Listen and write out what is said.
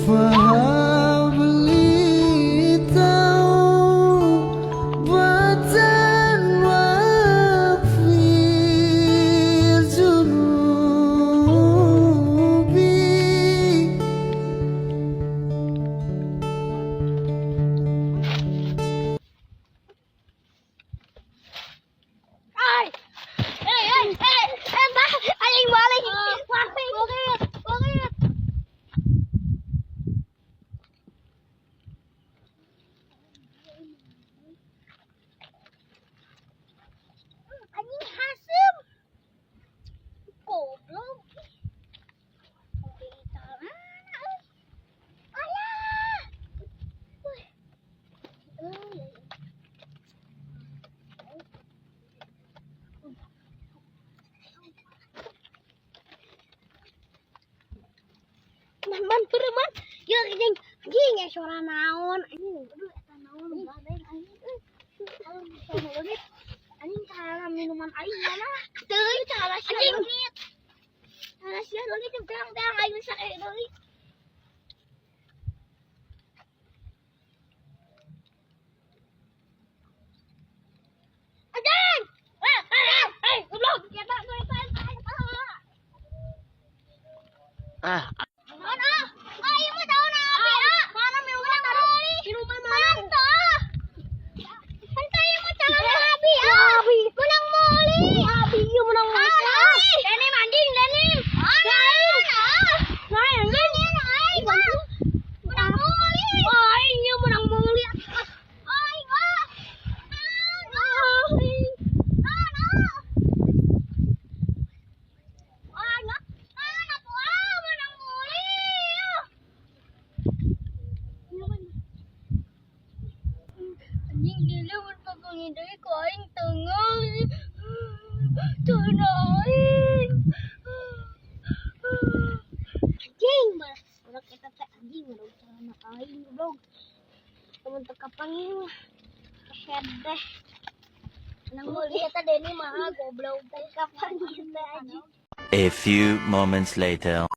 فهب لي توبة واغفر ذنوبي. Ay! Ay, ay, ay! Ay, ba? Aling maling! Bakit? Bakit? Bakit? Anjing haseum. Goblok. Alah. Uy. Uy. Man, man, turun, man. Ya, anjing. Anjing, ya suara naon. Anjing, aduh, eta naon badan anjing euy. Aduh, leungit. Anjing cara minuman aing mana? Teuing cara sia leungit. Cara sia leungit teang-teang aing sake deui. Anjing! Eh, eh, eh, eh, goblok. Eta, eta, eta, eta. Ah. Naon ah? Ah, ieu mah daun abi ah. Mana minuman tadi? Minuman mana? Henteu. Henteu ieu mah calon abi ah. Menang meuli. Abi ieu menang meuli. Deni anjing, Deni. Lain. Lain, anjing. Aing mah. Menang meuli. Aing ieu menang meuli. Aing ah. Aing. Ah, ah. Aing ah. Ah, atuh ah, menang meuli. Anjing gila mun papanggih deui ku aing teunggeul. Cenah aing. Anjing, balas budak eta teh anjing udah celana aing goblok. Lamun teu kapanggih mah kehed teh. Menang meuli eta Deni mah goblok teh kapanggih teh anjing. A few moments later.